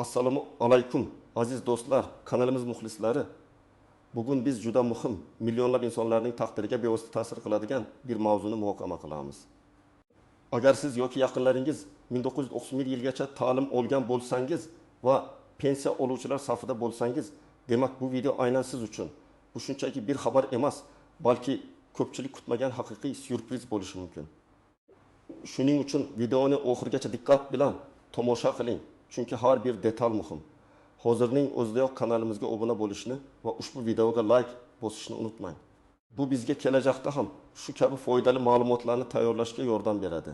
Assalomu alaykum aziz do'stlar, kanalimiz muxlislari. Bugun biz juda muhim, millionlab insonlarning taqdiriga bevosita ta'sir qiladigan bir mavzuni muhokama qilamiz. Agar siz yoki yaqinlaringiz 1991 yilgacha ta'lim olgan bo'lsangiz va pensiya oluvchilar safida bo'lsangiz, demak bu video aynan siz uchun. Bu shunchaki bir xabar emas, balki ko'pchilik kutmagan haqiqiy syurpriz bo'lishi mumkin. Shuning uchun videoni oxirigacha diqqat bilan tomosha qiling, chunki har bir detal muhim. Hozirning o'zidayoq kanalimizga obuna bo'lishni va ushbu videoga like bosishni unutmang. Bu bizga kelajakda ham shu kabi foydali ma'lumotlarni tayyorlashga yordam beradi.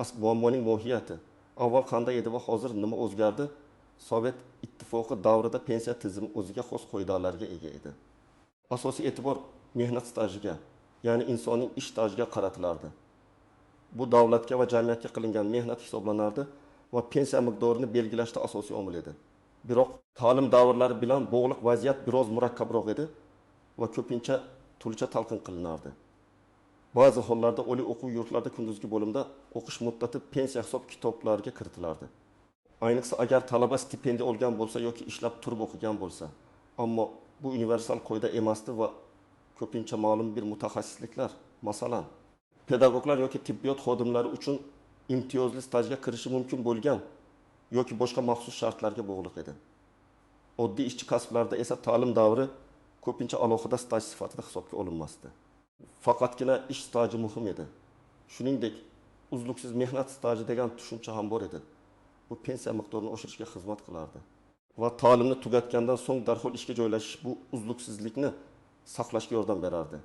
Asl muammoning mohiyati avval qanday edi va hozir nima o'zgardi? Sovet ittifoqi davrida pensiya tizimi o'ziga xos qoidalarga ega edi. Asosiy e'tibor mehnat stajiga, ya'ni insonning ish stajiga qaratilardi. Bu davlatga va jamiyatga qilingan mehnat hisoblanardi va pensiya miqdorini belgilashda asosiy omil edi. Biroq ta'lim davrlari bilan bog'liq vaziyat biroz murakkabroq edi va ko'pincha turlicha talqin qilinardi. Ba'zi hollarda oliy o'quv yurtlarida kunduzgi bo'limda o'qish muddati pensiya hisob kitoblariga kiritilardi. Ayniqsa agar talaba stipendiya olgan bo'lsa yoki ishlab turib o'qigan bo'lsa. Ammo bu universal qoida emasdi va ko'pincha ma'lum bir mutaxassisliklar, masalan, pedagoglar yoki tibbiyot xodimlari uchun imtiyozli stajga kirishi mumkin bo'lgan yoki boshqa maxsus shartlarga bog'liq edi. Oddiy ishchi kasblarda esa ta'lim davri ko'pincha alohida staj sifatida hisobga olinmasdi. Faqatgina ish staji muhim edi. Shuningdek, uzluksiz mehnat staji degan tushuncha ham bor edi. Bu pensiya miqdorini oshirishga xizmat qilardi. Va ta'limni tugatgandan so'ng darhol ishga joylashish bu uzluksizlikni saqlashga yordam berardi.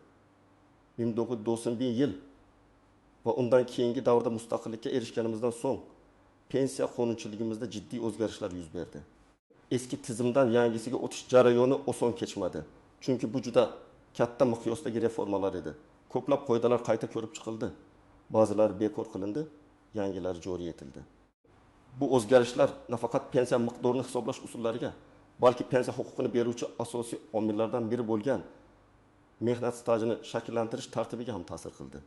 1991 yil va undan keyingi davrda mustaqillikka erishganimizdan so'ng pensiya qonunchiligimizda jiddiy o'zgarishlar yuz berdi. Eski tizimdan yangisiga o'tish jarayoni oson kechmadi. Chunki bu juda katta miqyosdagi reformalar edi. Ko'plab qoidalar qayta ko'rib chiqildi. Ba'zilari bekor qilindi, yangilari joriy etildi. Bu o'zgarishlar nafaqat pensiya miqdorini hisoblash usullariga, balki pensiya huquqini beruvchi asosiy omillardan biri bo'lgan mehnat stajini shakllantirish tartibiga ham ta'sir qildi.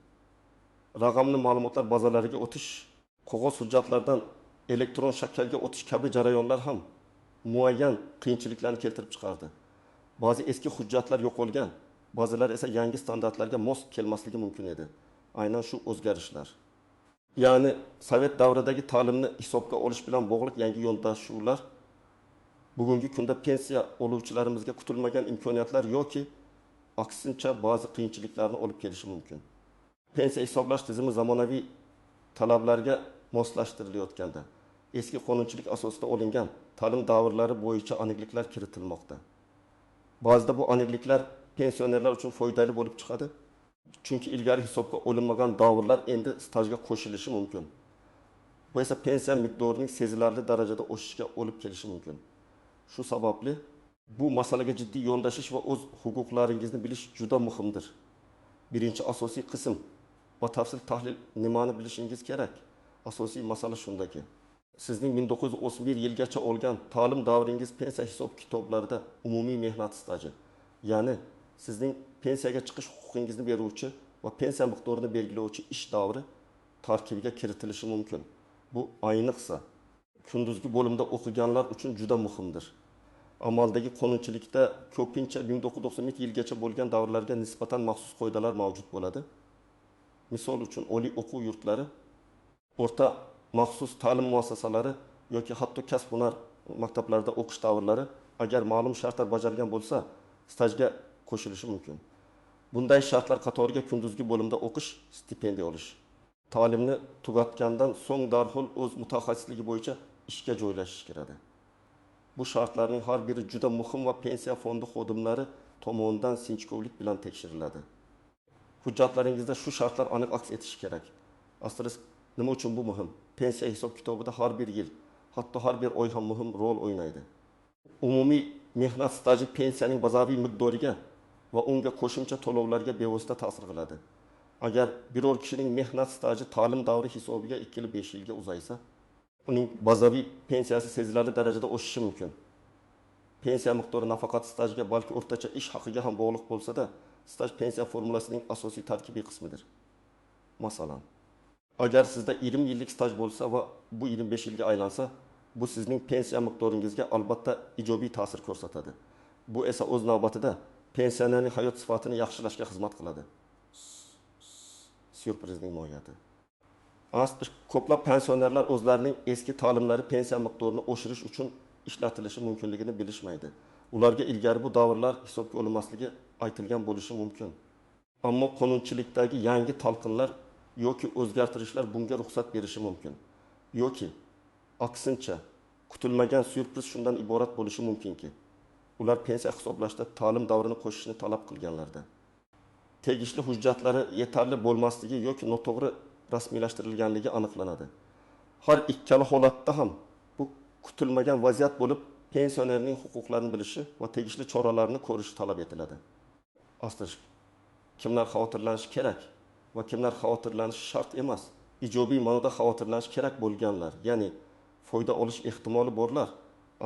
Raqamli ma'lumotlar bazalariga o'tish, qog'oz hujjatlardan elektron shaklga o'tish kabi jarayonlar ham muayyan qiyinchiliklarni keltirib chiqardi. Ba'zi eski hujjatlar yo'qolgan, ba'zilari esa yangi standartlarga mos kelmasligi mumkin edi. Aynan shu o'zgarishlar, ya'ni sovet davridagi ta'limni hisobga olish bilan bog'liq yangi yondashuvlar bugungi kunda pensiya oluvchilarimizga kutilmagan imkoniyatlar yoki aksincha ba'zi qiyinchiliklarni olib kelishi mumkin. Pensiya hisoblash tizimi zamonaviy talablarga moslashtirilayotganda eski qonunchilik asosida olingan ta'lim davrlari bo'yicha aniqliklar kiritilmoqda. Ba'zida bu aniqliklar pensionerlar uchun foydali bo'lib chiqadi, chunki ilgari hisobga olinmagan davrlar endi stajga qo'shilishi mumkin. Bu esa pensiya miqdorining sezilarli darajada oshishiga olib kelishi mumkin. Shu sababli bu masalaga jiddiy yondashish va o'z huquqlaringizni bilish juda muhimdir. Birinchi asosiy qism batafsil tahlil nimani bilishingiz kerak. Asosiy masala shundaki, sizning 1991 yilgacha olgan ta'lim davringiz pensiya hisob kitoblarida umumiy mehnat staji, ya'ni sizning pensiyaga chiqish huquqingizni beruvchi va pensiya miqdorini belgilovchi ish davri tarkibiga kiritilishi mumkin. Bu ayniqsa kunduzgi bo'limda o'qiganlar uchun juda muhimdir. Amaldagi qonunchilikda ko'pincha 1992 yilgacha bo'lgan davrlarga nisbatan maxsus qoidalar mavjud bo'ladi. Misol uchun oliy o'quv yurtlari, o'rta maxsus ta'lim muassasalari yoki hatto kasb-hunar maktablarida o'qish davrlari agar ma'lum shartlar bajarilgan bo'lsa, stajga qo'shilishi mumkin. Bunday shartlar qatoriga kunduzgi bo'limda o'qish, stipendiya olish, ta'limni tugatgandan so'ng darhol o'z mutaxassisligi bo'yicha ishga joylashish kiradi. Bu shartlarning har biri juda muhim va pensiya fondi xodimlari tomonidan sinchkovlik bilan tekshiriladi. Hujjatlaringizda shu shartlar aniq aks etishi kerak. Asterisk, nima uchun bu muhim? Pensiya hisob kitobida har bir yil, hatto har bir oy ham muhim rol o'ynaydi. Umumiy mehnat staji pensiyaning bazaviy miqdoriga va unga qo'shimcha to'lovlarga bevosita ta'sir qiladi. Agar biror kishining mehnat staji ta'lim davri hisobiga 2-5 yilga uzaysa, uning bazaviy pensiyasi sezilarli darajada oshishi mumkin. Pensiya miqdori nafaqat stajga, balki o'rtacha ish haqiga ham bog'liq bo'lsa-da, staj pensiya formulasining asosiy tarkibiy qismidir. Masalan, agar sizda 20 yillik staj bo'lsa va bu 25 yilga aylansa, Bu sizning pensiya miqdoringizga albatta ijobiy ta'sir ko'rsatadi. Bu esa o'z navbatida pensionerning hayot sifatini yaxshilashga xizmat qiladi. Syurprizning mohiyati. Ko'plab pensionerlar o'zlarining eski ta'limlari pensiya miqdorini oshirish uchun ishlatilishi mumkinligini bilishmaydi. Ularga ilgari bu davrlar hisobga olinmasligi aytilgan bo'lishi mumkin. Ammo qonunchilikdagi yangi talqinlar yoki o'zgartirishlar bunga ruxsat berishi mumkin. Yoki aksincha kutilmagan syurpriz shundan iborat bo'lishi mumkinki, ular pensiya hisoblashda ta'lim davrini qo'shishni talab qilganlarda tegishli hujjatlari yetarli bo'lmasligi yoki noto'g'ri rasmiylashtirilganligi aniqlanadi. Har ikkala holatda ham bu kutilmagan vaziyat bo'lib, pensionerning huquqlarini bilishi va tegishli choralarni ko'rishi talab etiladi. Aslida kimlar xavotirlanishi kerak va kimlar xavotirlanishi shart emas. Ijobiy ma'noda xavotirlanish kerak bo'lganlar, ya'ni foyda olish ehtimoli borlar,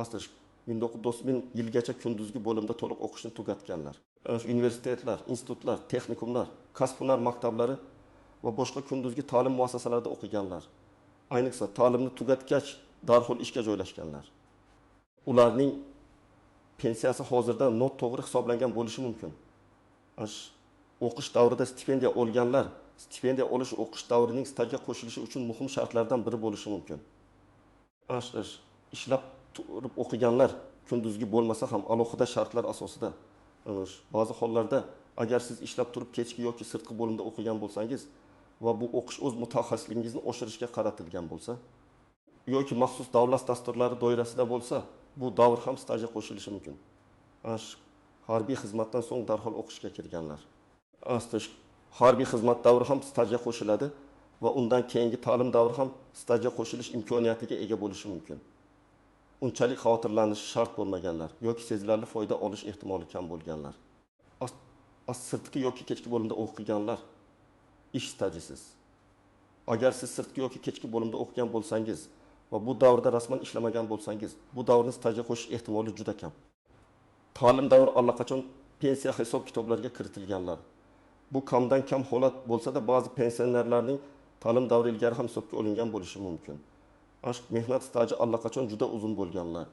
aslida 1990 yilgacha kunduzgi bo'limda to'liq o'qishni tugatganlar, universitetlar, institutlar, texnikumlar, kasb-hunar maktablari va boshqa kunduzgi ta'lim muassasalarida o'qiganlar, ayniqsa ta'limni tugatgach darhol ishga joylashganlar. Ularning pensiyasi hozirda noto'g'ri hisoblangan bo'lishi mumkin. O'qish davrida stipendiya olganlar, stipendiya olish o'qish davrining stajga qo'shilishi uchun muhim shartlardan biri bo'lishi mumkin. Ishlab turib o'qiganlar kunduzgi bo'lmasa ham alohida shartlar asosida. Ba'zi hollarda agar siz ishlab turib kechki yoki sirtqi bo'limda o'qigan bo'lsangiz va bu o'qish o'z mutaxassisligingizni oshirishga qaratilgan bo'lsa yoki maxsus davlat dasturlari doirasida bo'lsa, bu davr ham stajga qo'shilishi mumkin. Harbiy xizmatdan so'ng darhol o'qishga kirganlar. Harbiy xizmat davri ham stajga qo'shiladi va undan keyingi ta'lim davri ham stajga qo'shilish imkoniyatiga ega bo'lishi mumkin. Unchalik xavotirlanishi shart bo'lmaganlar yoki sezilarli foyda olish ehtimoli kam bo'lganlar. Sirtqi yoki kechki bo'limda o'qiganlar ish stajisiz. Agar siz sirtqi yoki kechki bo'limda o'qigan bo'lsangiz va bu davrda rasman ishlamagan bo'lsangiz, bu davrni stajga qo'shish ehtimoli juda kam. Ta'lim davri allaqachon pensiya hisob kitoblariga kiritilganlar. Bu kamdan kam holat bo'lsa-da, ba'zi pensionerlarning ta'lim davri ilgari ham hisobga olingan bo'lishi mumkin. Mehnat staji allaqachon juda uzun bo'lganlar.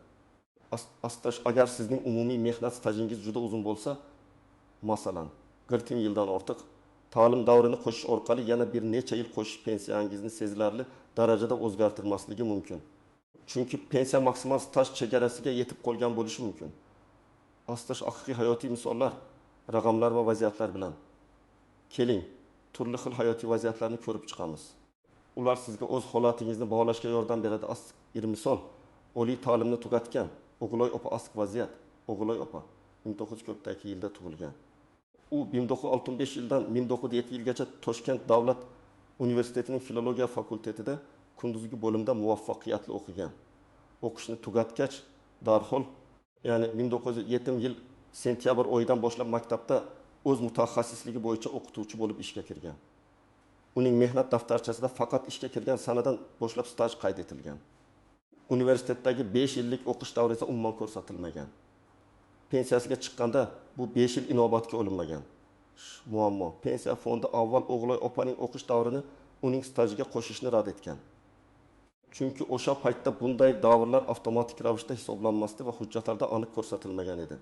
Agar sizning umumiy mehnat stajingiz juda uzun bo'lsa, masalan, 40 yildan ortiq, ta'lim davrini qo'shish orqali yana bir necha yil qo'shish pensiyangizni sezilarli darajada o'zgartirmasligi mumkin. Chunki pensiya maksimal staj chegarasiga yetib qolgan bo'lishi mumkin. Haqiqiy hayotiy misollar, raqamlar va vaziyatlar bilan. Keling, turli xil hayotiy vaziyatlarni ko'rib chiqamiz. Ular sizga o'z holatingizni baholashga yordam beradi. Bir misol, oliy ta'limni tugatgan O'g'iloy opa vaziyat. O'g'iloy opa 1942 yilda tug'ilgan. U 1965 yildan 1907 yilgacha Toshkent davlat universitetining filologiya fakultetida kunduzgi bo'limda muvaffaqiyatli o'qigan. O'qishni tugatgach darhol, ya'ni 1907 yil sentyabr oyidan boshlab maktabda o'z mutaxassisligi bo'yicha o'qituvchi bo'lib ishga kirgan. Uning mehnat daftarchasida faqat ishga kirgan sanadan boshlab staj qayd etilgan. Universitetdagi 5 yillik o'qish davri esa umuman ko'rsatilmagan. Pensiyasiga chiqqanda bu 5 yil inobatga olinmagan. Muammo, pensiya fondi avval O'g'iloy opaning o'qish davrini uning stajiga qo'shishni rad etgan. Chunki o'sha paytda bunday davrlar avtomatik ravishda hisoblanmasdi va hujjatlarda aniq ko'rsatilmagan edi.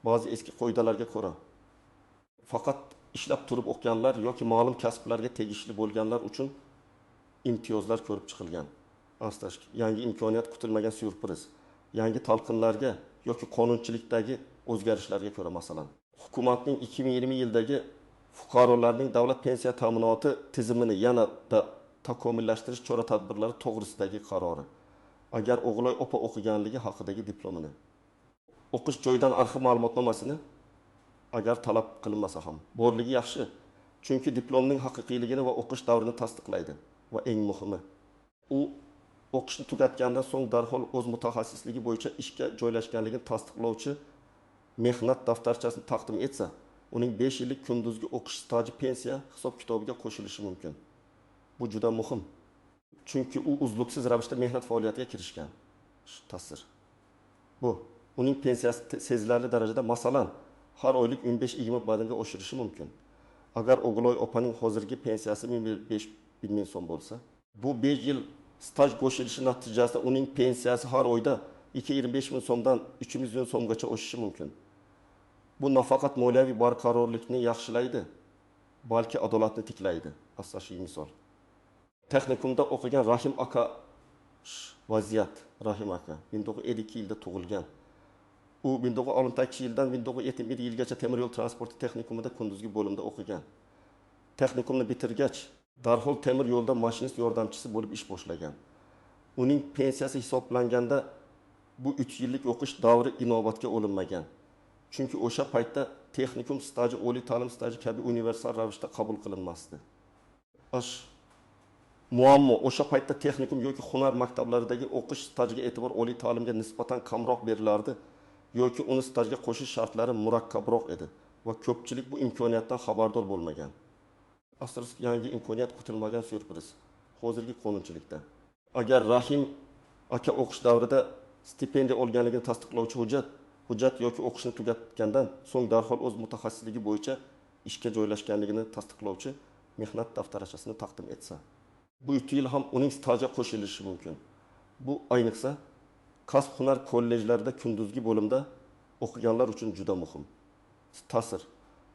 Ba'zi eski qoidalarga ko'ra, faqat ishlab turib o'qiganlar yoki ma'lum kasblarga tegishli bo'lganlar uchun imtiyozlar ko'rib chiqilgan. Yangi imkoniyat, kutilmagan syurpriz, yangi talqinlarga yoki qonunchilikdagi o'zgarishlarga ko'ra, masalan, hukumatning 2020 yildagi fuqarolarning davlat pensiya ta'minoti tizimini yanada takomillashtirish chora-tadbirlari to'g'risidagi qarori. Agar O'g'iloy opa o'qiganligi haqidagi diplomini, o'qish joyidan arxiv ma'lumotnomasini agar talab qilinmasa ham borligi yaxshi, chunki diplomning haqiqiyligini va o'qish davrini tasdiqlaydi va eng muhimi, u o'qishni tugatgandan so'ng darhol o'z mutaxassisligi bo'yicha ishga joylashganligini tasdiqlovchi mehnat daftarchasini taqdim etsa, uning 5 yillik kunduzgi o'qish staji pensiya hisob kitobiga qo'shilishi mumkin. Bu juda muhim, chunki u uzluksiz ravishda mehnat faoliyatiga kirishgan. Ta'sir. Bu uning pensiyasi sezilarli darajada, masalan, har oylik 15-20 badanga oshirishi mumkin. Agar O'g'iloy opaning hozirgi pensiyasi 5 ming so'm bo'lsa, bu 5 yil Staj qo'shilishi natijasida uning pensiyasi har oyda 225 ming so'mdan 300 ming so'mgacha oshishi mumkin. Bu nafaqat moliyaviy barqarorlikni yaxshilaydi, balki adolatni tiklaydi. Asosiy misol. Texnikumda o'qigan Rahim aka vaziyat. Rahim aka 1952 yilda tug'ilgan. U 1962 yildan 1971 yilgacha temir yo'l transporti texnikumida kunduzgi bo'limda o'qigan. Texnikumni bitirgach, darhol temir yo'lda mashinist yordamchisi bo'lib ish boshlagan. Uning pensiyasi hisoblanganda bu 3 yillik o'qish davri inobatga olinmagan. Chunki o'sha paytda texnikum staji oliy ta'lim staji kabi universal ravishda qabul qilinmasdi. Muammo o'sha paytda texnikum yoki hunar maktablaridagi o'qish stajiga e'tibor oliy ta'limga nisbatan kamroq berilardi yoki uni stajga qo'shish shartlari murakkabroq edi va ko'pchilik bu imkoniyatdan xabardor bo'lmagan. Asosiysi yangi imkoniyat, kutilmagan syurpriz hozirgi qonunchilikda. Agar Rahim aka o'qish davrida stipendiya olganligini tasdiqlovchi hujjat yoki o'qishni tugatgandan so'ng darhol o'z mutaxassisligi bo'yicha ishga joylashganligini tasdiqlovchi mehnat daftarchasini taqdim etsa, bu 3 yil ham uning stajga qo'shilishi mumkin. Bu ayniqsa kasb hunar kollejlarida kunduzgi bo'limda o'qiganlar uchun juda muhim. Ta'sir.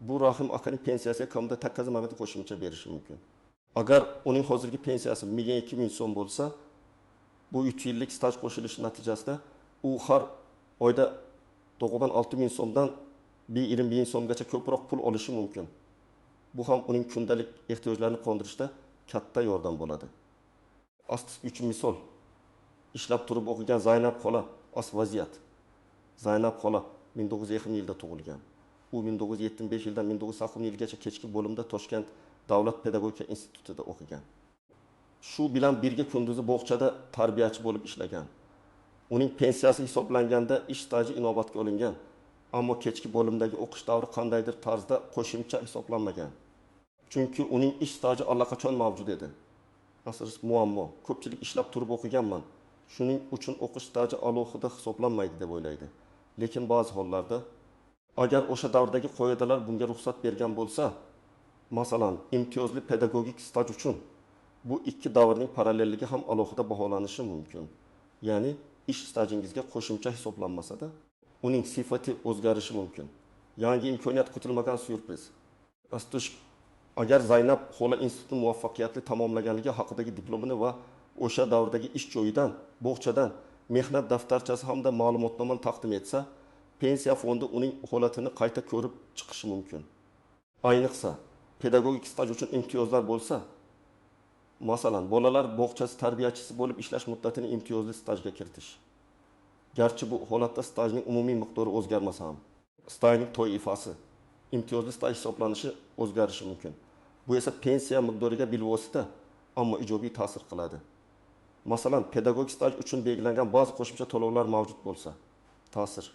Bu Rahim akaning pensiyasiga kamida 8 ming qo'shimcha berishi mumkin. Agar uning hozirgi pensiyasi 1,2 ming so'm bo'lsa, bu 3 yillik staj qo'shilishi natijasida u har oyda 96 ming so'mdan 1,20 ming so'mgacha ko'proq pul olishi mumkin. Bu ham uning kundalik ehtiyojlarini qondirishda katta yordam bo'ladi. Asosiy 3 misol. Ishlab turib o'qigan Zaynab xola, as vaziyat. Zaynab xola 1902 yilda tug'ilgan. U 1975 yildan 1980 yilgacha kechki bo'limda Toshkent Davlat pedagogika institutida o'qigan. Shu bilan birga kunduzi bog'chada tarbiyachi bo'lib ishlagan. Uning pensiyasi hisoblanganda ish staji inobatga olingan, ammo kechki bo'limdagi o'qish davri qandaydir tarzda qo'shimcha hisoblanmagan. Chunki uning ish staji allaqachon mavjud edi. Asosiy muammo, ko'pchilik ishlab turib o'qiganman, shuning uchun o'qish staji alohida hisoblanmaydi deb o'ylaydi. Lekin ba'zi hollarda agar o'sha davrdagi qoidalar bunga ruxsat bergan bo'lsa, masalan, imtiyozli pedagogik staj uchun bu ikki davrning parallelligi ham alohida baholanishi mumkin. Ya'ni ish stajingizga qo'shimcha hisoblanmasa-da, uning sifati o'zgarishi mumkin. Yangi imkoniyat, kutilmagan syurpriz. Agar Zaynab xola institutni muvaffaqiyatli tamomlaganligi haqidagi diplomini va o'sha davrdagi ish joyidan, bog'chadan mehnat daftarchasi hamda ma'lumotnomani taqdim etsa, pensiya fondi uning holatini qayta ko'rib chiqishi mumkin. Ayniqsa, pedagogik staj uchun imtiyozlar bo'lsa, masalan, bolalar bog'chasi tarbiyachisi bo'lib ishlash muddatini imtiyozli stajga kiritish. Garchi bu holatda stajning umumiy miqdori o'zgarmasa ham, stajning toifasi imtiyozli staj hisoblanishi o'zgarishi mumkin. Bu esa pensiya miqdoriga bilvosita, ammo ijobiy ta'sir qiladi. Masalan, pedagogik staj uchun belgilangan ba'zi qo'shimcha to'lovlar mavjud bo'lsa, ta'sir.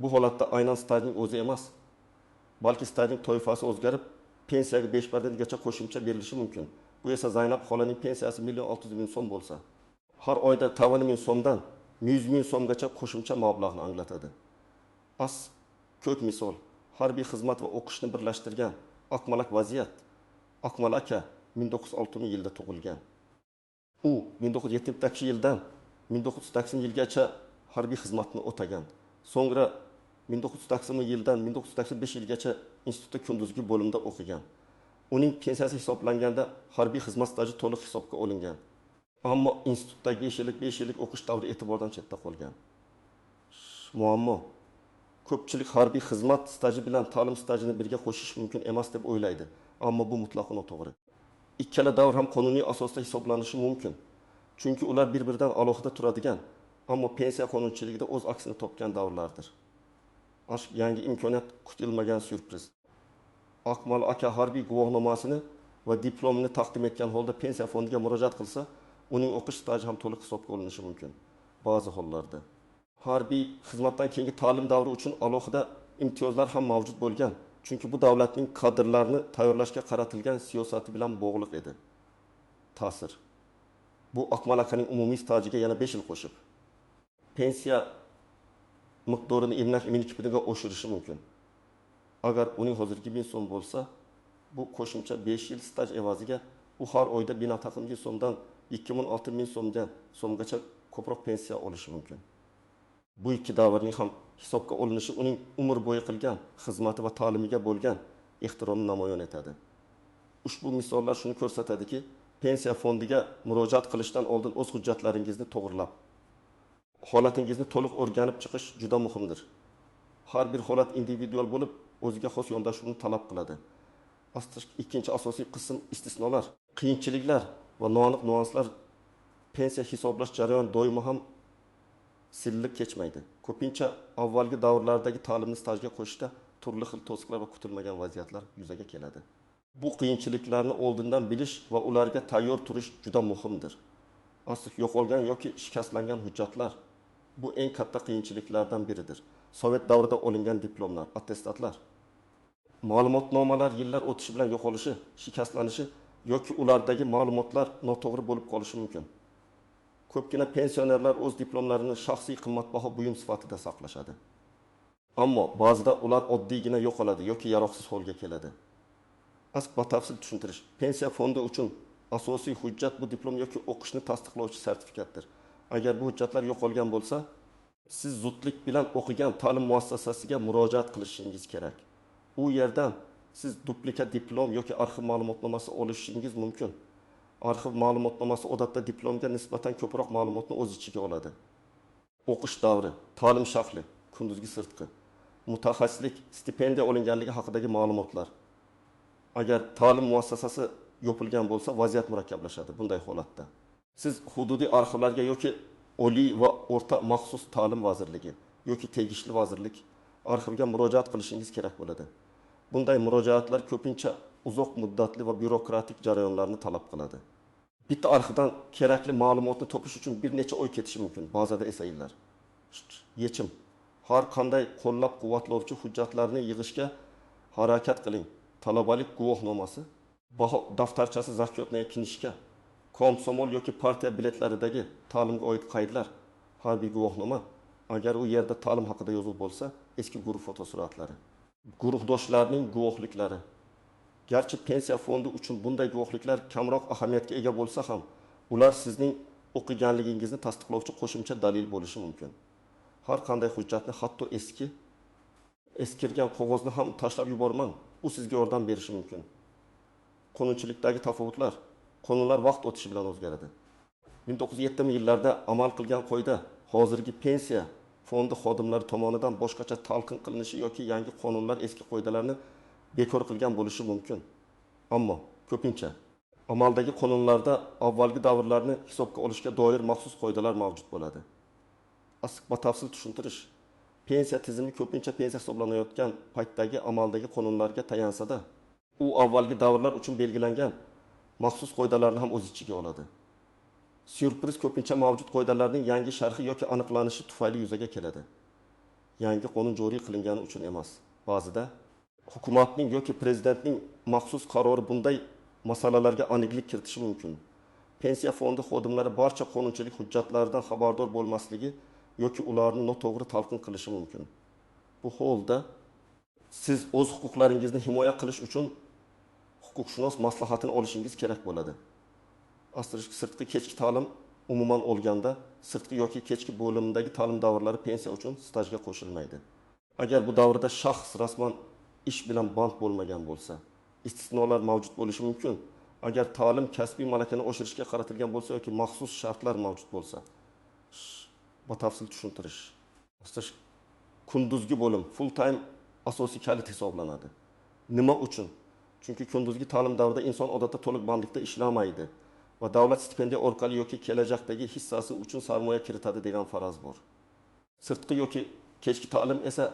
Bu holatda aynan stajning o'zi emas, balki stajning toifasi o'zgarib, pensiyaga 5% gacha qo'shimcha berilishi mumkin. Bu esa Zaynab xolaning pensiyasi 1,6 million so'm bo'lsa, har oyda 90 ming so'mdan 100 ming so'mgacha qo'shimcha mablag'ni anglatadi. As ko'k misol, harbiy xizmat va o'qishni birlashtirgan Akmalak vaziyat. Akmal aka 1906 yilda tug'ilgan. U 1972 yildan 1980 yilgacha harbiy xizmatni o'tagan. So'ngra 1980 yildan 1985 yilgacha institutda kunduzgi bo'limda o'qigan. Uning pensiyasi hisoblanganda harbiy xizmat staji to'liq hisobga olingan. Ammo institutdagi 5 yillik o'qish davri e'tibordan chetda qolgan. Muammo, ko'pchilik harbiy xizmat staji bilan ta'lim stajini birga qo'shish mumkin emas deb o'ylaydi, ammo bu mutlaqo noto'g'ri. Ikkala davr ham qonuniy asosda hisoblanishi mumkin. Chunki ular bir-biridan alohida turadigan, ammo pensiya qonunchiligida o'z aksini topgan davrlardir. Yangi imkoniyat, kutilmagan syurpriz. Akmal aka harbiy guvohnomasini va diplomini taqdim etgan holda pensiya fondiga murojaat qilsa, uning o'qish staji ham to'liq hisobga olinishi mumkin ba'zi hollarda. Harbiy xizmatdan keyingi ta'lim davri uchun alohida imtiyozlar ham mavjud bo'lgan, chunki bu davlatning kadrlarni tayyorlashga qaratilgan siyosati bilan bog'liq edi. Ta'sir. Bu Akmal akaning umumiy stajiga yana 5 yil qo'shib, pensiya miqdorini 22,5ga oshirishi mumkin. Agar uning hozirgi 1000 so'm bo'lsa, bu qo'shimcha 5 yil staj evaziga U har oyda 1,5 ming so'mdan 26 ming so'mgacha ko'proq pensiya olishi mumkin. Bu ikki davrning ham hisobga olinishi uning umr bo'yi qilgan xizmati va ta'limiga bo'lgan ehtiromni namoyon etadi. Ushbu misollar shuni ko'rsatadiki, pensiya fondiga murojaat qilishdan oldin o'z hujjatlaringizni to'g'rilab, holatingizni to'liq o'rganib chiqish juda muhimdir. Har bir holat individual bo'lib, o'ziga xos yondashuvni talab qiladi. Ikkinchi asosiy qism istisnolar, qiyinchiliklar va noaniq nyuanslar. Pensiya hisoblash jarayoni doimo ham silliq kechmaydi. Ko'pincha avvalgi davrlardagi ta'limni stajga qo'shishda turli xil to'siqlar va kutilmagan vaziyatlar yuzaga keladi. Bu qiyinchiliklarni oldindan bilish va ularga tayyor turish juda muhimdir. Asli yo'qolgan yoki shikastlangan hujjatlar bu eng katta qiyinchiliklardan biridir. Sovet davrida olingan diplomlar, attestatlar, ma'lumotnomalar yillar o'tishi bilan yo'qolishi, shikastlanishi yoki ulardagi ma'lumotlar noto'g'ri bo'lib qolishi mumkin. Ko'pgina pensionerlar o'z diplomlarini shaxsiy qimmatbaho buyum sifatida saqlashadi. Ammo ba'zida ular oddiygina yo'qoladi yoki yaroqsiz holga keladi. Batafsil tushuntirish. Pensiya fondi uchun asosiy hujjat bu diplom yoki o'qishni tasdiqlovchi sertifikatdir. Agar bu hujjatlar yo'qolgan bo'lsa, siz zudlik bilan o'qigan ta'lim muassasasiga murojaat qilishingiz kerak. U yerdan siz duplikat diplom yoki arxiv ma'lumotnomasi olishingiz mumkin. Arxiv ma'lumotnomasi odatda diplomga nisbatan ko'proq ma'lumotni o'z ichiga oladi. O'qish davri, ta'lim shakli, kunduzgi sirtqi, mutaxassislik, stipendiya olinganligi haqidagi ma'lumotlar. Agar ta'lim muassasasi yopilgan bo'lsa, vaziyat murakkablashadi bunday holatda. Siz hududiy arxivlarga yoki Oliy va o'rta maxsus ta'lim vazirligi yoki tegishli vazirlik arxiviga murojaat qilishingiz kerak bo'ladi. Bunday murojaatlar ko'pincha uzoq muddatli va byurokratik jarayonlarni talab qiladi. Bitta arxivdan kerakli ma'lumotni topish uchun bir necha oy ketishi mumkin, ba'zida esa yillar. Yechim: har qanday qo'llab-quvvatlovchi hujjatlarni yig'ishga harakat qiling. Talabalik guvohnomasi, baho daftarchasi, зачетная книжка, komsomol yoki partiya biletlaridagi ta'limga oid qaydlar, harbiy guvohnoma, agar u yerda ta'lim haqida yozuv bo'lsa, eski guruh fotosuratlari, guruhdoshlarning guvohliklari. Garchi pensiya fondi uchun bunday guvohliklar kamroq ahamiyatga ega bo'lsa ham, ular sizning o'qiganligingizni tasdiqlovchi qo'shimcha dalil bo'lishi mumkin. Har qanday hujjatni, hatto eskirgan qog'ozni ham tashlab yubormang. U sizga yordam berishi mumkin. Qonunchilikdagi tafovutlar. Qonunlar vaqt o'tishi bilan o'zgaradi. 1970-yillarda amal qilgan qoida hozirgi pensiya fondi xodimlari tomonidan boshqacha talqin qilinishi yoki yangi qonunlar eski qoidalarni bekor qilgan bo'lishi mumkin. Ammo ko'pincha amaldagi qonunlarda avvalgi davrlarni hisobga olishga doir maxsus qoidalar mavjud bo'ladi. Batafsil tushuntirish. Pensiya tizimi ko'pincha pensiya hisoblanayotgan paytdagi amaldagi qonunlarga tayansa-da, u avvalgi davrlar uchun belgilangan maxsus qoidalarni ham o'z ichiga oladi. Syurpriz ko'pincha mavjud qoidalarning yangi sharhi yoki aniqlanishi tufayli yuzaga keladi. Yangi qonun joriy qilingani uchun emas. Ba'zida hukumatning yoki prezidentning maxsus qarori bunday masalalarga aniqlik kiritishi mumkin. Pensiya fondi xodimlari barcha qonunchilik hujjatlaridan xabardor bo'lmasligi yoki ularni noto'g'ri talqin qilishi mumkin. Bu holda siz o'z huquqlaringizni himoya qilish uchun huquqshunos maslahatini olishingiz kerak bo'ladi. Sirtqi kechki ta'lim umuman olganda sirtqi yoki kechki bo'limdagi ta'lim davrlari pensiya uchun stajga qo'shilmaydi. Agar bu davrda shaxs rasman ish bilan band bo'lmagan bo'lsa, istisnolar mavjud bo'lishi mumkin. Agar ta'lim kasbiy malakani oshirishga qaratilgan bo'lsa yoki maxsus shartlar mavjud bo'lsa. Batafsil tushuntirish. Kunduzgi bo'lim full time asosiy kalit hisoblanadi. Nima uchun? Chunki kunduzgi ta'lim davrida inson odatda to'liq bandlikda ishlamaydi va davlat stipendiya orqali yoki kelajakdagi hissasi uchun sarmoya kiritadi degan faraz bor. Sirtqi yoki kechki ta'lim esa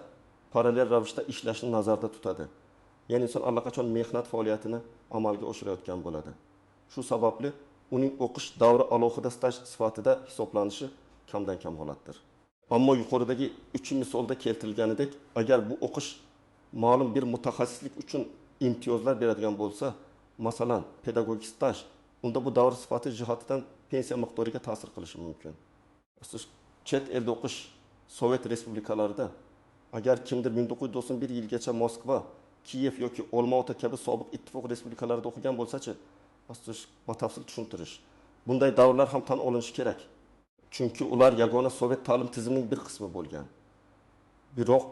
parallel ravishda ishlashni nazarda tutadi. Ya'ni inson allaqachon mehnat faoliyatini amalga oshirayotgan bo'ladi. Shu sababli uning o'qish davri alohida staj sifatida hisoblanishi kamdan kam holatdir. Ammo yuqoridagi 3 misolda keltirilganidek, agar bu o'qish ma'lum bir mutaxassislik uchun imtiyozlar beradigan bo'lsa, masalan, pedagogik staj, unda bu davr sifati jihatidan pensiya miqdoriga ta'sir qilishi mumkin. Chet elda o'qish Sovet respublikalarida agar kimdir 1991 yilgacha Moskva, Kiyev yoki Olmaota kabi sobiq ittifoq respublikalarida o'qigan bo'lsa-chi, Batafsil tushuntirish. Bunday davrlar ham tan olinishi kerak. Chunki ular yagona sovet ta'lim tizimining bir qismi bo'lgan. Biroq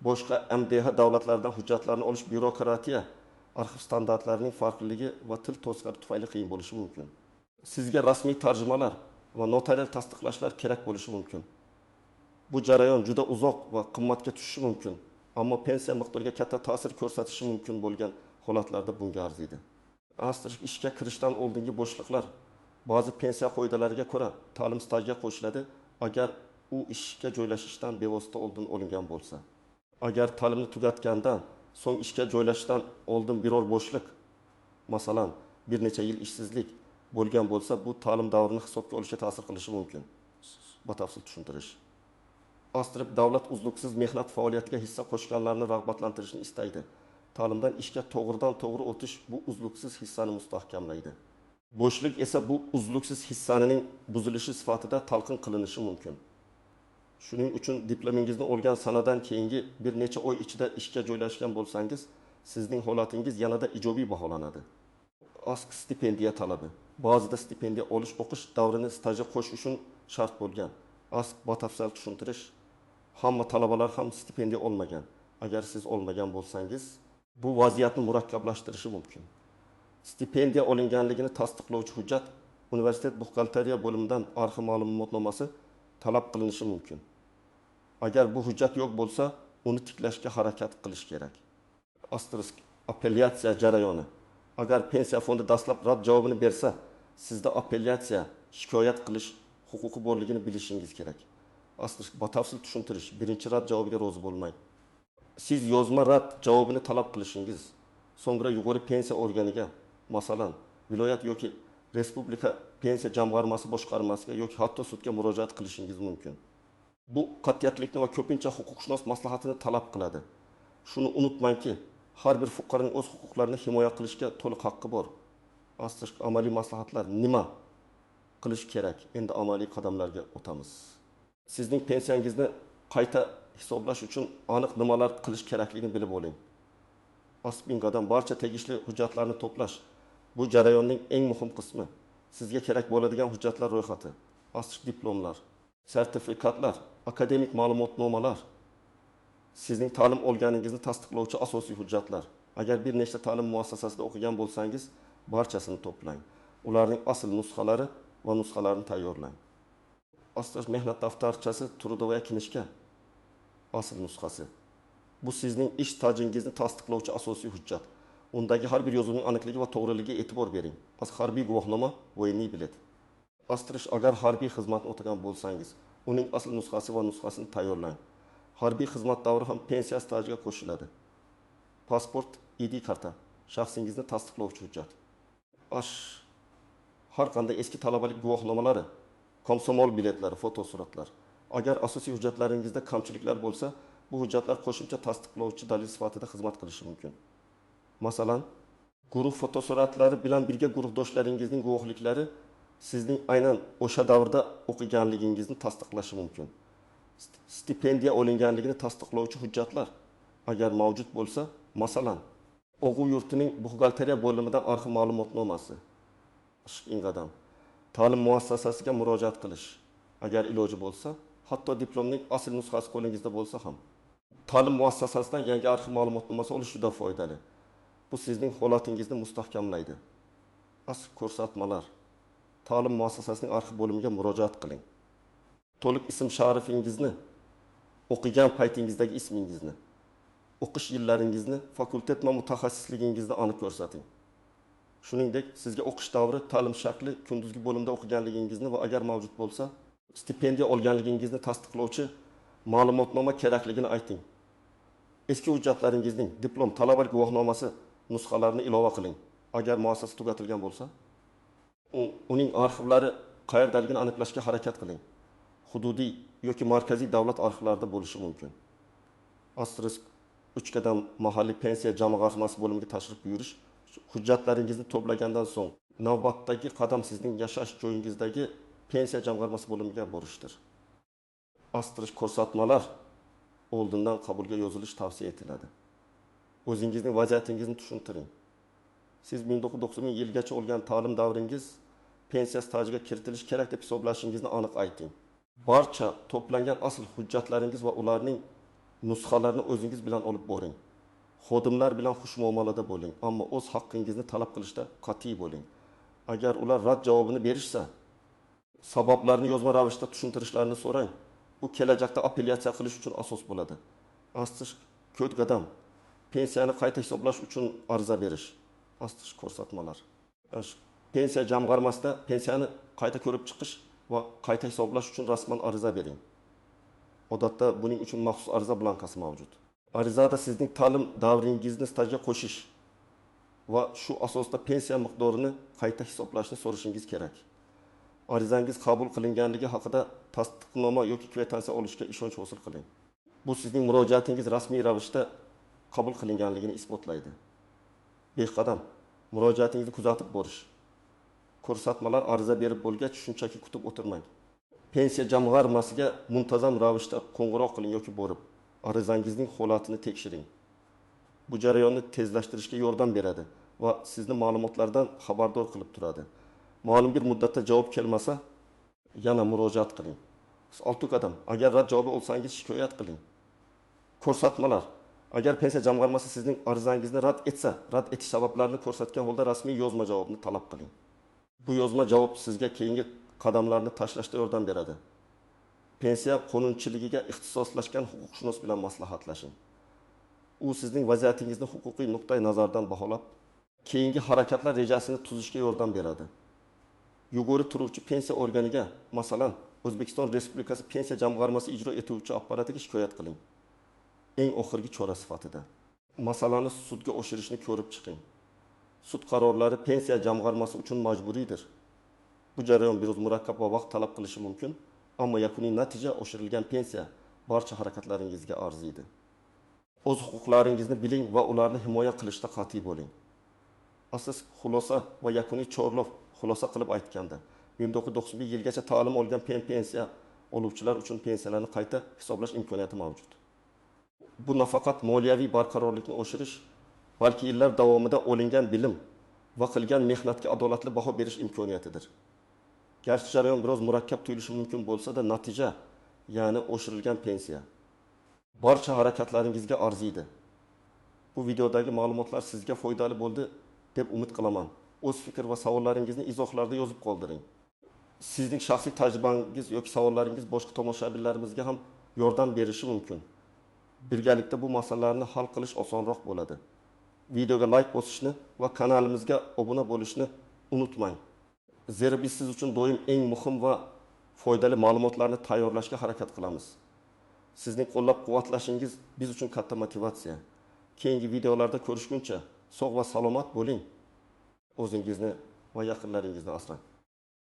boshqa MDH davlatlaridan hujjatlarni olish byurokratiya, arxiv standartlarining farqliligi va til to'siqlari tufayli qiyin bo'lishi mumkin. Sizga rasmiy tarjimalar va notarial tasdiqlashlar kerak bo'lishi mumkin. Bu jarayon juda uzoq va qimmatga tushishi mumkin, ammo pensiya miqdoriga katta ta'sir ko'rsatishi mumkin bo'lgan holatlarda bunga arziydi. Ishga kirishdan oldingi bo'shliqlar ba'zi pensiya qoidalariga ko'ra ta'lim stajiga qo'shiladi, agar u ishga joylashishdan bevosita oldin olingan bo'lsa. Agar ta'limni tugatgandan so'ng ishga joylashishdan oldin biror bo'shliq, masalan, bir necha yil ishsizlik bo'lgan bo'lsa, bu ta'lim davrini hisobga olishga ta'sir qilishi mumkin. Batafsil tushuntirish. Davlat uzluksiz mehnat faoliyatiga hissa qo'shganlarni rag'batlantirishni istaydi. Ta'limdan ishga to'g'ridan to'g'ri o'tish bu uzluksiz hissani mustahkamlaydi. Bo'shlik esa bu uzluksiz hissaning buzilishi sifatida talqin qilinishi mumkin. Shuning uchun diplomingizni olgan sanadan keyingi bir necha oy ichida ishga joylashgan bo'lsangiz, sizning holatingiz yanada ijobiy baholanadi. Stipendiya talabi. Ba'zida stipendiya olish o'qish davrini stajga qo'shish uchun shart bo'lgan. Batafsil tushuntirish. Hamma talabalar ham stipendiya olmagan. Agar siz olmagan bo'lsangiz, bu vaziyatni murakkablashtirishi mumkin. Stipendiya olinganligini tasdiqlovchi hujjat universitet buxgalteriya bo'limidan arxiv ma'lumotnomasi talab qilinishi mumkin. Agar bu hujjat yo'q bo'lsa, uni tiklashga harakat qilish kerak. Apellyatsiya jarayoni. Agar pensiya fondi dastlab rad javobini bersa, sizda apellyatsiya, shikoyat qilish huquqi borligini bilishingiz kerak. Batafsil tushuntirish. Birinchi rad javobiga rozi bo'lmang. Siz yozma rad javobini talab qilishingiz, so'ngra yuqori pensiya organiga, masalan, viloyat yoki respublika pensiya jamg'armasi boshqarmasiga yoki hatto sudga murojaat qilishingiz mumkin. Bu qat'iyatlikni va ko'pincha huquqshunos maslahatini talab qiladi. Shuni unutmangki, har bir fuqaroning o'z huquqlarini himoya qilishga to'liq haqqi bor. Amaliy maslahatlar nima qilish kerak? Endi amaliy qadamlarga o'tamiz. Sizning pensiyangizni qayta hisoblash uchun aniq nimalar qilish kerakligini bilib oling. Qadam barcha tegishli hujjatlarni to'plash. Bu jarayonning eng muhim qismi. Sizga kerak bo'ladigan hujjatlar ro'yxati, diplomlar, sertifikatlar, akademik ma'lumotnomalar, sizning ta'lim olganingizni tasdiqlovchi asosiy hujjatlar. Agar bir nechta ta'lim muassasasida o'qigan bo'lsangiz, barchasini to'plang. Ularning asl nusxalari va nusxalarini tayyorlang. Mehnat daftarchasi, trudovая knижka asl nusxasi. Bu sizning ish stajingizni tasdiqlovchi asosiy hujjat. Undagi har bir yozuvning aniqligi va to'g'riligiga e'tibor bering. Harbiy guvohnoma, военный bilet. Agar harbiy xizmatni o'tagan bo'lsangiz, uning asl nusxasi va nusxasini tayyorlang. Harbiy xizmat davri ham pensiya stajiga qo'shiladi. Pasport, ID karta, shaxsingizni tasdiqlovchi hujjat. Har qanday eski talabalik guvohnomalari, komsomol biletlari, fotosuratlar. Agar asosiy hujjatlaringizda kamchiliklar bo'lsa, bu hujjatlar qo'shimcha tasdiqlovchi dalil sifatida xizmat qilishi mumkin. Masalan, guruh fotosuratlari bilan birga guruhdoshlaringizning guvohliklari sizning aynan o'sha davrda o'qiganligingizni tasdiqlashi mumkin. Stipendiya olinganligini tasdiqlovchi hujjatlar agar mavjud bo'lsa, masalan, o'quv yurtining buxgalteriya bo'limidan arxiv ma'lumotnomasi. Qadam. Ta'lim muassasasiga murojaat qilish, agar iloji bo'lsa, hatto diplomning asl nusxasi qo'lingizda bo'lsa ham. Ta'lim muassasasidan yangi arxiv ma'lumotnomasi olish juda foydali. Bu sizning holatingizni mustahkamlaydi. Asl ko'rsatmalar. Ta'lim muassasasining arxiv bo'limiga murojaat qiling. To'liq ism sharifingizni, o'qigan paytingizdagi ismingizni, o'qish yillaringizni, fakultet va mutaxassisligingizni aniq ko'rsating. Shuningdek, sizga o'qish davri, ta'lim shakli, kunduzgi bo'limda o'qiganligingizni va agar mavjud bo'lsa, stipendiya olganligingizni tasdiqlovchi ma'lumotnoma kerakligini ayting. Eski hujjatlaringizning diplom, talabalik guvohnomasi nusxalarini ilova qiling. Agar muassasa tugatilgan bo'lsa, uning arxivlari qayerdaligini aniqlashga harakat qiling. Hududiy yoki markaziy davlat arxivlarida bo'lishi mumkin. Asterisk 3 qadam mahalliy pensiya jamg'armasi bo'limiga tashrif buyurish. Hujjatlaringizni to'plagandan so'ng navbatdagi qadam sizning yashash joyingizdagi pensiya jamg'armasi bo'limiga borishdir. Asterisk ko'rsatmalar oldindan qabulga yozilish tavsiya etiladi. O'zingizning vaziyatingizni tushuntiring. Siz 1990 yilgacha olgan ta'lim davringiz pensiya stajiga kiritilishi kerak deb hisoblashingizni aniq ayting. Barcha to'plangan asl hujjatlaringiz va ularning nusxalarini o'zingiz bilan olib boring. Xodimlar bilan xushmuomalada bo'ling, ammo o'z haqqingizni talab qilishda qat'iy bo'ling. Agar ular rad javobini berishsa, sabablarni yozma ravishda tushuntirishlarini so'rang. Bu kelajakda apellyatsiya qilish uchun asos bo'ladi. Astish ko'd qadam. Pensiyani qayta hisoblash uchun ariza berish. Astish ko'rsatmalar. Pensiya jamg'armasida pensiyani qayta ko'rib chiqish va qayta hisoblash uchun rasman ariza bering. Odatda buning uchun maxsus ariza blankasi mavjud. Arizada sizning ta'lim davringizni stajga qo'shish va shu asosda pensiya miqdorini qayta hisoblashni so'rashingiz kerak. Arizangiz qabul qilinganligi haqida tasdiqnoma yoki kvitansiya olishga ishonch hosil qiling. Bu sizning murojaatingiz rasmiy ravishda qabul qilinganligini isbotlaydi. 5 qadam. Murojaatingizni kuzatib borish. Ko'rsatmalar ariza berib bo'lgach shunchaki kutib o'tirmang. Pensiya jamg'armasiga muntazam ravishda qo'ng'iroq qiling yoki borib arizangizning holatini tekshiring. Bu jarayonni tezlashtirishga yordam beradi va sizni ma'lumotlardan xabardor qilib turadi. Ma'lum bir muddatda javob kelmasa, yana murojaat qiling. 6 qadam. Agar rad javobi olsangiz shikoyat qiling. Ko'rsatmalar. Agar pensiya jamg'armasi sizning arizangizni rad etsa, rad etish sabablarini ko'rsatgan holda rasmiy yozma javobni talab qiling. Bu yozma javob sizga keyingi qadamlarni tashlashda yordam beradi. Pensiya qonunchiligiga ixtisoslashgan huquqshunos bilan maslahatlashing. U sizning vaziyatingizni huquqiy nuqtai nazardan baholab, keyingi harakatlar rejasini tuzishga yordam beradi. Yuqori turuvchi pensiya organiga, masalan, O'zbekiston Respublikasi Pensiya jamg'armasi ijro etuvchi apparatiga shikoyat qiling. Eng oxirgi chora sifatida masalani sudga oshirishni ko'rib chiqing. Sud qarorlari pensiya jamg'armasi uchun majburiydir. Bu jarayon biroz murakkab va vaqt talab qilishi mumkin, ammo yakuniy natija oshirilgan pensiya barcha harakatlaringizga arziydi. O'z huquqlaringizni biling va ularni himoya qilishda qat'iy bo'ling. Asos xulosa va yakuniy chorlov xulosa qilib aytganda, 1991 yilgacha ta'lim olgan pensiya oluvchilar uchun pensiyalarni qayta hisoblash imkoniyati mavjud. Bu nafaqat moliyaviy barqarorlikni oshirish, balki yillar davomida olingan bilim va qilgan mehnatga adolatli baho berish imkoniyatidir. Garchi jarayon biroz murakkab tuyulishi mumkin bo'lsa-da, natija, ya'ni oshirilgan pensiya barcha harakatlaringizga arziydi. Bu videodagi ma'lumotlar sizga foydali bo'ldi deb umid qilaman. O'z fikr va savollaringizni izohlarda yozib qoldiring. Sizning shaxsiy tajribangiz yoki savollaringiz boshqa tomoshabinlarimizga ham yordam berishi mumkin. Birgalikda bu masalalarni hal qilish osonroq bo'ladi. Videoga like bosishni va kanalimizga obuna bo'lishni unutmang. Zero biz siz uchun doim eng muhim va foydali ma'lumotlarni tayyorlashga harakat qilamiz. Sizning qo'llab-quvvatlashingiz biz uchun katta motivatsiya. Keyingi videolarda ko'rishguncha sog' va salomat bo'ling. O'zingizni va yaqinlaringizni asrang.